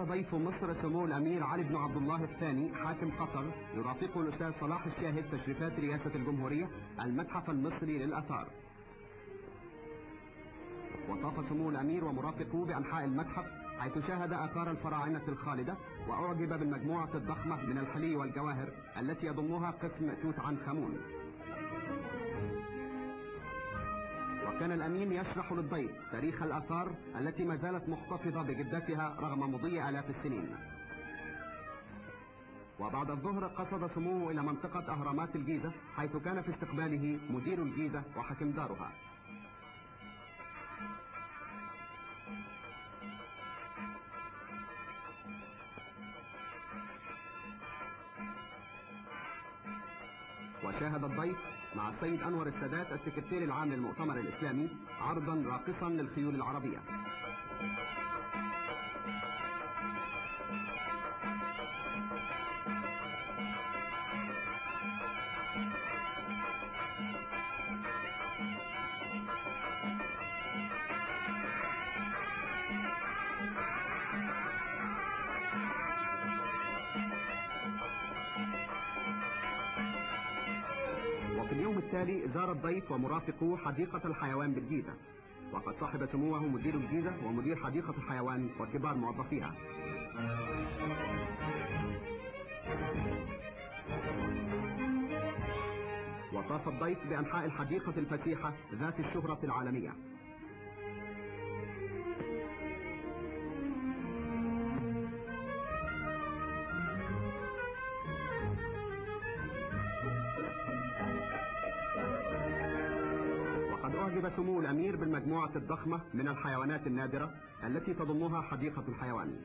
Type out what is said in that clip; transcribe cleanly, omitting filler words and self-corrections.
ضيف مصر سمو الأمير علي بن عبد الله الثاني حاكم قطر يرافقه الأستاذ صلاح الشاهد تشريفات رئاسة الجمهورية المتحف المصري للآثار. وطاف سمو الأمير ومرافقوه بأنحاء المتحف حيث شاهد آثار الفراعنة الخالدة وأعجب بالمجموعة الضخمة من الحلي والجواهر التي يضمها قسم توت عنخ آمون. وكان الأمين يشرح للضيف تاريخ الآثار التي ما زالت محتفظة بجدتها رغم مضي آلاف السنين. وبعد الظهر قصد سموه إلى منطقة أهرامات الجيزة حيث كان في استقباله مدير الجيزة وحكم دارها. وشاهد الضيف مع السيد أنور السادات السكرتير العام للمؤتمر الإسلامي عرضا راقصا للخيول العربية. وفي اليوم التالي زار الضيف ومرافقوه حديقة الحيوان بالجيزة، وقد صاحب سموه مدير الجيزة ومدير حديقة الحيوان وكبار موظفيها. وطاف الضيف بأنحاء الحديقة الفسيحة ذات الشهرة العالمية. وقد أعجب سمو الأمير بالمجموعة الضخمة من الحيوانات النادرة التي تضمها حديقة الحيوان.